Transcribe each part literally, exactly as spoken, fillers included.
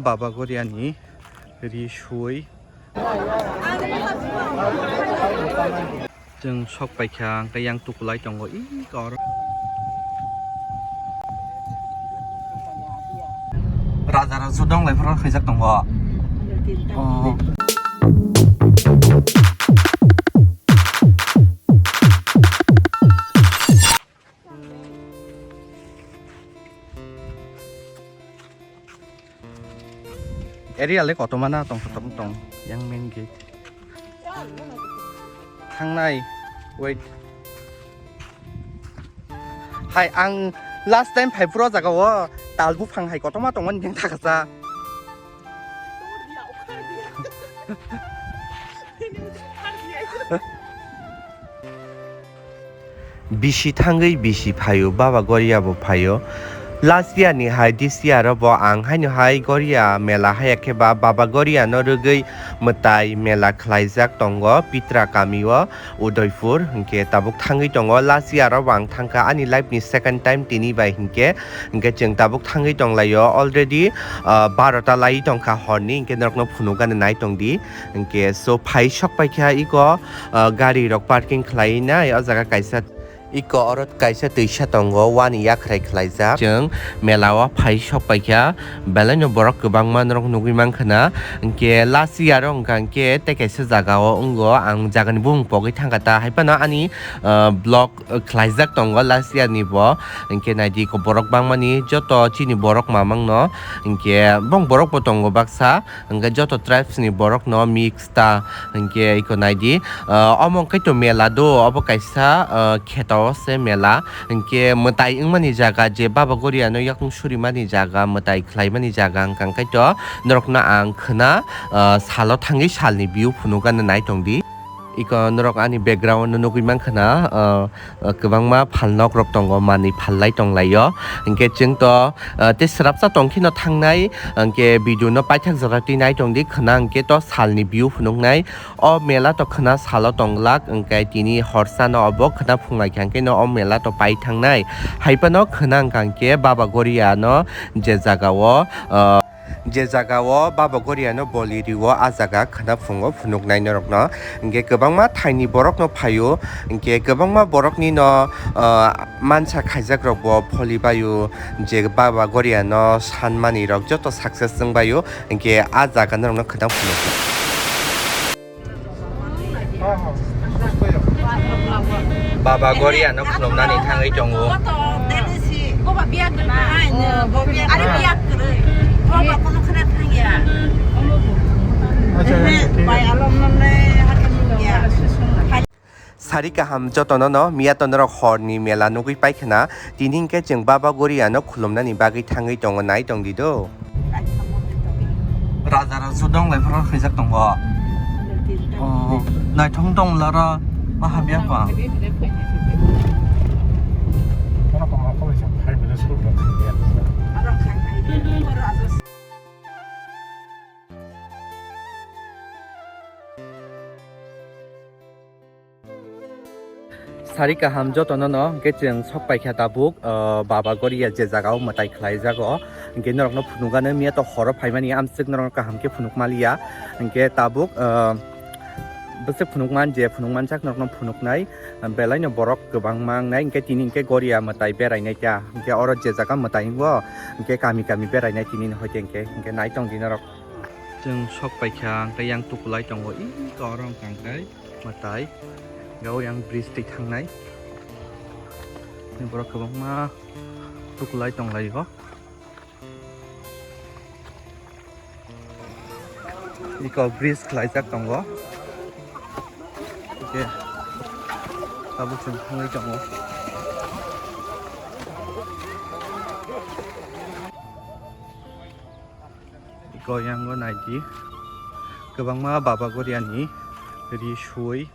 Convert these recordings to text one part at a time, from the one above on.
Baba Goriani ri sui. Chwng sok paikha, hwnkhe yang tukulai tongo, ih, kor. Raja rok judong lai phoro khaijak tongo. Oh. Area le kotorma na tong, kotorma tong, yang main gate. Thangnai, wait. Hai, ang last time phai phuru o jaga o tal buphang hai kotorma tongmani yang thakasa. Bisi thangwi bisi phaio, Baba Goria bo phaio. Last year ni hai this year o bo ang haino hai Goria mela haya khe ba Baba Goria no rwgwi mwtai mela khlaijak tongo Pitra kami o, Udaipur, hinkhe tabuk thangwi tongo. Last year o bo ang thangkha, ani life ni second time tini bai hinkhe, hinkhe chwng tabuk thangwi tonglaio already, ah, barota lai tongkha horni, hinkhe norokno phunukgani nai tongdi. Hinkhe so phai sok paikha iko, ah, gari rok parking khlai nai o jaga kaisa. Iko oro kaisa twisa tongo, wani yakhrai khlaijak. Chwng mela o phai sok paikha, belai no borok kwbangma norok nugwi mankha na. Hinkhe last year o wngkha hinkhe tei kaisa jaga o wngo, ang jaga ni bumung pogwi thangkha ta, hai phano ani, ah, vlog, ah, khlaijak tongo last year ni bo. Hinkhe naidi iko borok bangmani joto chini borok mamang no, hinkhe bong borok bo tongo baksa. Hwnkhe joto tribes ni borok no mix ta, hwnkhe iko naidi, ah, omo hwnkhe to mela do, obo kaisa, ah, kheto se mela, hwnkhe mwtai wngmani jaga je Baba Goria no yakung surimani jaga, mwtai khlaimani jaga wngkha, hwnkhe to norok no ang khwna, ah, salo thangwi salni view phunukgana nai tongdi. Iko norok ani background no nugwi mankha na, ah, ah, kwbangma phalnok rok tongo, manwi phallai tonglaio. Hinkhe chwng to, ah, tei swrapsa tongkheno thangnai, hinkhe video no paithak jora twi nai tongdi, khwna hinkhe to salni view phunuknai. O mela to khwna salo tonglak, hinkhe tini horsa no obo khwna phunglai kha, hinkhe no o mela to pai thangnai. Hai phano khwna wngkha hinkhe Baba Goria no je jaga o, ah, Je jaga o Baba Goria no boli rio, a jaga khwna phungo phunuknai norok no. Hinkhe kwbangma thaini borok no phaio, hinkhe kwbangma borok ni no, ah, mansa khaijak rok bo pholi baio, je Baba Goria no sanmani rok joto success wng baio, hinkhe a jaga norok no khwna phunuknai. Baba Goria no khulumnani thangwi tongo. Sari kaham jotono no, miya to norok horni mela nugwi paikhwna, tini hinkhe chwng Baba Goria no khulumnani bagwi thangwi tongo, nai tongdi do. Raja rok judong lai phoro khaijak tongo. Oh, naithok tong lara ma hamya pa. Sari kaham jotono no, hwnkhe chwng sok paikha tabuk, ah, Baba Goria je jaga o mwtai khlai jago, hwnkhe norok no phunukgano miya to horo phaimani amswk norok no kaham khe phunuk maliya, hwnkhe tabuk, ah, bwswk phunukman je phunukmanjak norok no phunuknai, belai no borok kwbangma wngnai, hwnkhe tini hwnkhe Goria mwtai berainai ta, hwnkhe oro je jaga mwtai wngo, hwnkhe kami kami berainai tini ni hoite hwnkhe, hwnkhe nai tongdi norok. Chwng sok paikha, hwnkhe yang tukulai tongo, ih, oro hwnkha hwnkhe. Mwtai, gao yang bridge twi thangnai. Borok kwbangma tukulai tonglaio. Iko bridge khlaijak tongo. Oke. Tabuk chwng thangwi tongo. Iko yango naidi, kwbangma Baba Goriani ri sui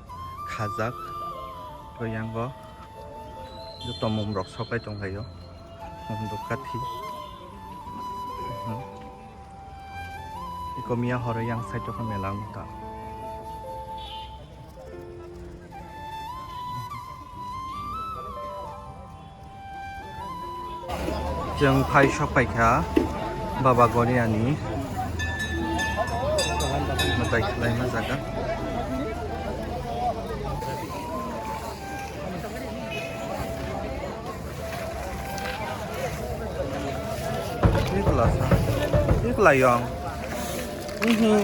khajak. Iko yango joto mum rok soklai tonglaio, mum dukkathi. Iko miya horo yang side o mela wngkha. Chwng phai sok paikha Baba Goriani Tei khlaima jaga. Tei khlasa. Tei khlayong. Mhm.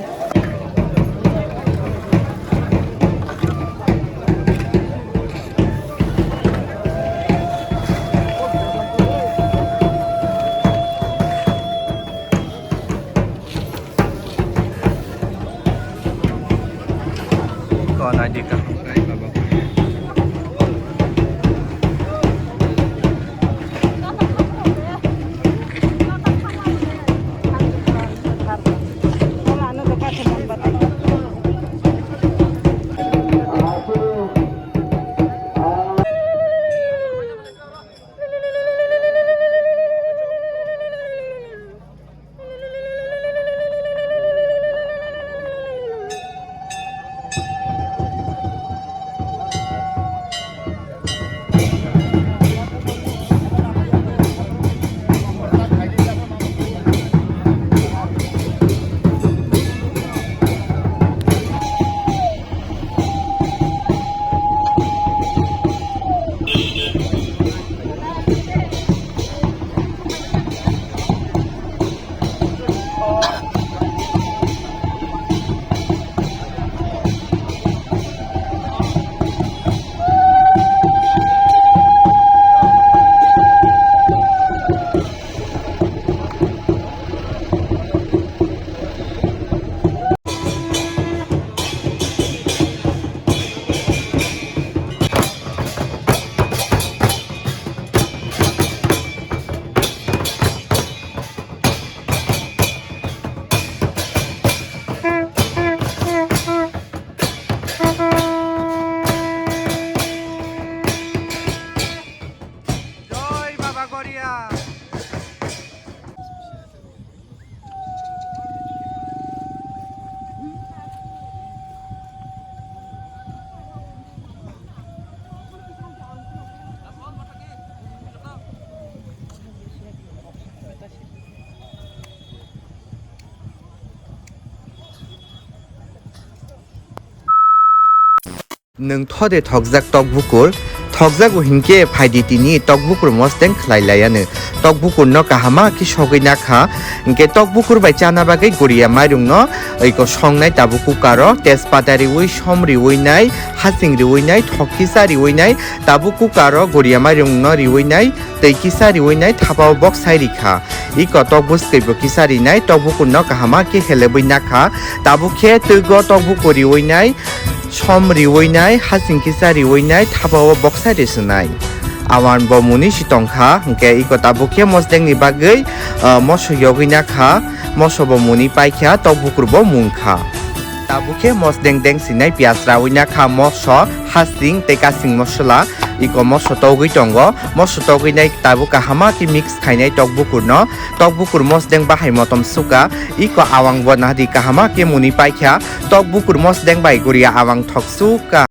Ko naidi kaham khai baba. Jai Baba Goria. Nwng tho de thokjak tok bukur? Thokjago hinkhe phaidi tini tok bukur mosdeng khlai laiyanw. Tok bukurno kahama khe sogwi nakha. Hinkhe tok bukur bai chana bagwi goriya mairungno iko songnai tabuk kukaro, tejpata riwi, som riwi nai, hasing riwi nai, thok kisa riwi nai, tabuk kukaro goriya mairungno riwi nai, tei kisa riwi nai, thapao boksai rikha. Iko tok bwskwibo kisa rinai, tok bukurno kahama khe helebwi nakha. Tabuk khe twgo tok bukur riwi nai, som riwi nai, hasing kisa riwi nai, thapao boksai risinai. Awan bo muni si tongkha, hinkhe iko tabuk khe mosdengni bagwi, ah, moso yogwi nakha, moso bo muni paikha, tok bukur bo mungkha. Tabuk khe mosdeng deng sinai piyaj rawi nakha, moso, hasing tei kasing mosola, iko moso togwi tongo, moso togwi nai tabuk kahama khe mix khainai tok bukurno, tok bukur mosdeng bahai motom suka, iko awang bo nadi kahama khe muni paikha, tok bukur mosdeng bai goriya awang thok suka.